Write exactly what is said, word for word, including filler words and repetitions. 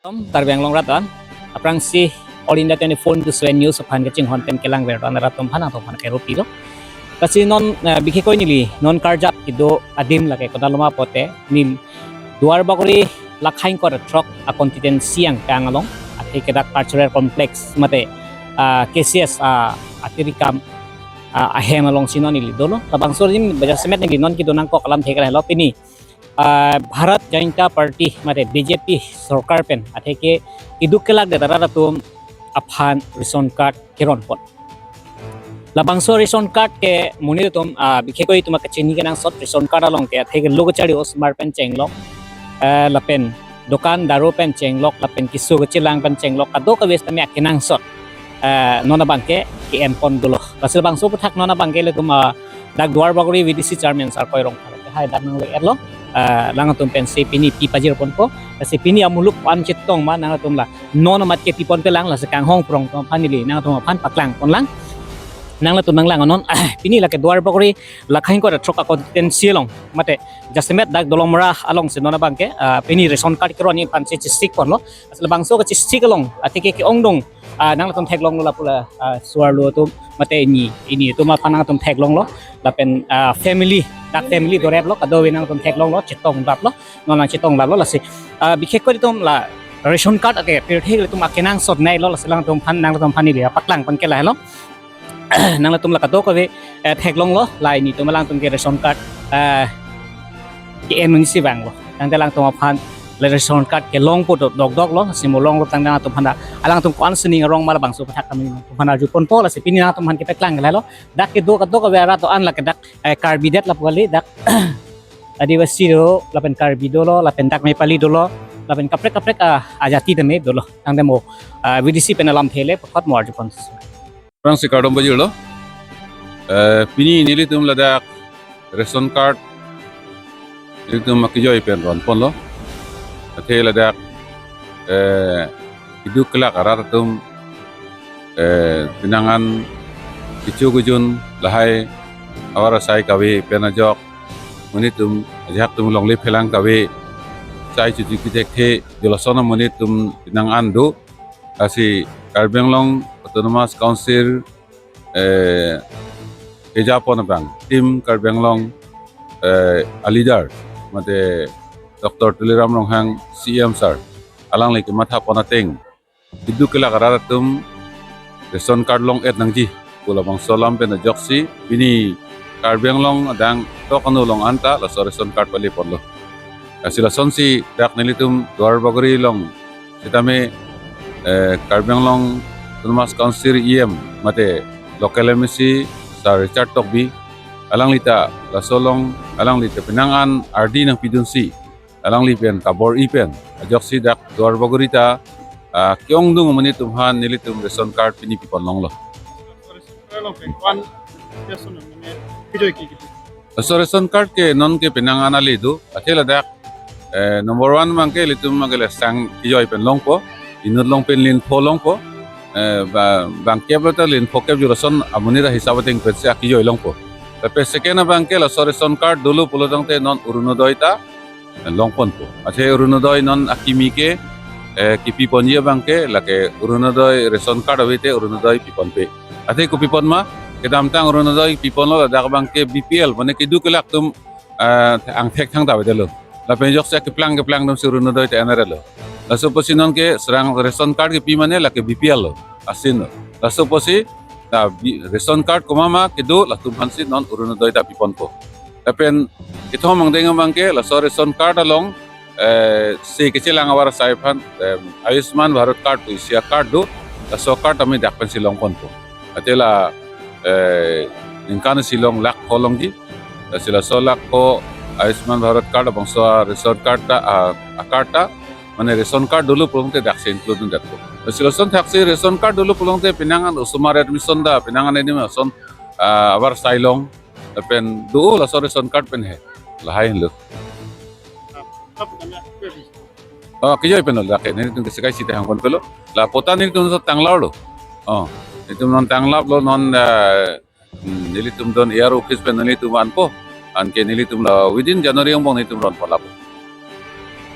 Karbi Anglong rat an, aphrangsi All India twenty-four into seven News aphan kachinghon pen kelang ver an rat atum aphan, atum aphan kero pilo. Lasi non, eh, bikhekoi neli non karjap kedo adim lake kodaloma pote neli Duarbagori Lakhaingkot Throk a constituency angkang along, athe ke dak cultural complex mate, ah, K C S, ah, atirikam, ah, ahem alongsi non neli dolo. Labangso adim bajar semet neli non kedo nangkok alamthe ke lahelo, pini, ah, Bharat Janata Party mate B J P sorkar pen athe ke keduk kelak det arat atum aphan ration card keron pon. Labangso ration card ke monit atum, ah, bikhekoi atum kachini kenangsot, ration card along ke athe ke lo kachari osomar pen chenglok, eh, lapen dokan daru pen chenglok, lapen keso kachelang pen chenglok, kadokave sitame akenangsot, eh, non abang ke ke-en pon dolo. Lasi labangso aputhak non abang ke ilitum, ah, dak Duarbagori V D C chairman sar Koirong Phara ke hai dak nanglo-etlo, ah, alangtum pensi pini pi pajir ponpo. Lasi pini amuluk an chetong ma nangtum la non amat ke pi ponpe lang, lasi kanghong prong atum aphan neli nangtum aphan paklang pon lang. Nangtum nanglang non, pini lake Duarbagori Lakhaingkot Throk a constituency along mate jasemet dak Dolamara alongsi non abang ke, ah, pini ration card keron aphansi chesik ponlo. Lasi labangso kachesik along athe ke ke-ongdung, ah, nangtum theklonglo lapu la, ah, suarlo atum mate ini, ini atum aphan nangtum theklonglo, lapen, ah, family, dak family doreplo, kadokave nangtum theklonglo, chetong daplo, non nang chetong daplo. Lasi, ah, bikhekoi atum la ration card ake pirthe atum akenangsot neilo, lasi alangtum aphan, nangtum aphan neli paklang pon ke lahelo. Nangtum la kadokave, eh, theklonglo, la ini atum alangtum ke ration card, eh, ke-en unsi vanglo. Tangte alangtum aphan la ration card kelongpo do dokdoklo, si mo longlo tangte alangtum aphan dak, alangtum ko-an sining arong ma labangso aputhak kami nangtum aphan arju ponpo. Lasi pini nangtum aphan kepaklang ke lahelo. Dak kedo kadokave arat do-an lake dak, eh, Karbi det lapu kali, dak Adivasi do, lapen Karbi dolo, lapen dak Nepali dolo, lapen kaprek kaprek, ah, ajati tame dolo. Tangte mo, ah, V D C pen alamthe le puthot mo arju pon. Aphrangsi kardom pajirlo. Eh, pini nelitum ladak ration card nelitum akejoi pen ron ponlo. Athe ladak, eh, keduk kelak arat atum, eh, penang an kecho kejun lahai avar asai kave pen ajok monit atum ajahak atum longle phelang kave, sai chuchu kithekthe, jolason amonit atum penang an do. Lasi Karbi Anglong Autonomous Council, eh, kejapon abang, Team Karbi Anglong, eh, a leader mate Doctor Tuliram Ronghang C E M sir, alangli kematha pon ateng keduk kelak arat atum ration card long-et nangji pu labangso alam pen ajoksi pini Karbi Anglong adang tok anu along anta laso ration card pale ponlo. Lasi lasonsi dak nelitum Duarbagori along sitame, eh, Karbi Anglong Autonomous Council E M mate local M A C Sir Richard Tokbi, alangli ta laso along alangli ta penang an ardi nangpidunsi alangli pen kabor-i pen ajoksi dak Duarbagori ta, ah, ke-ongdung amonit atum aphan nelitum ration card pini pipon longlo. Laso ration card ke non ke penang an ale do, athe ladak, eh, number one abang ke ilitum abang ke le sang kejoi pen longpo, inut along pen lin pho longpo, eh, ba, bangkep lo ta lin pho kep jolason amonit ahisap ateng pensi akejoi longpo. Lapen second abang ke laso ration card dolo pulo tangte non Orunodoi ta longponpo. Athe Orunodoi non akimi ke, eh, kipi ponji abang ke lake Orunodoi ration card ave te Orunodoi piponpe. Athe kopipon ma, kedamtang Orunodoi piponlo, ladak abang ke B P L, mane keduk kelak atum, eh, angthek thangta avedetlo. Lapen ajoksi keplang keplang atumsi Orunodoi ta en-etlo. Laso apotsi non ke serang ration card kipi mane lake B P L lo, asin lo. Laso apotsi ta bi-, ration card komat ma kedo latum aphansi non Orunodoi ta piponpo. Lapen kethom angdeng abang ke laso ration card along, eh, se kachelang avar asai aphan, eh, Ayushman Bharat card pu isi a-card do, laso card tame dak pensi longponpo. Athe la, eh, ningkan isi along lakh pho longji. Lasi laso lakh pho Ayushman Bharat card abangso ration card ta, ah, a-card ta, mane ration card dolo pulo tangte daksi include un-etpo. Lasi lason thaksi ration card dolo pulo tangte penang an osomar admission ta, penang an admission, ah, avar asai long, lapen do laso ration card pen he. Lahai lo. Oh, kejoi pen lo, lake nelitum ke sekai sita hangpon pelo. La patta nelitum so tanglar lo. Oh, nelitum non tanglap lo non, eh, hmm, nelitum don A R O office pen nelitum anpo. Anke nelitum la within January angbong nelitum ron palap.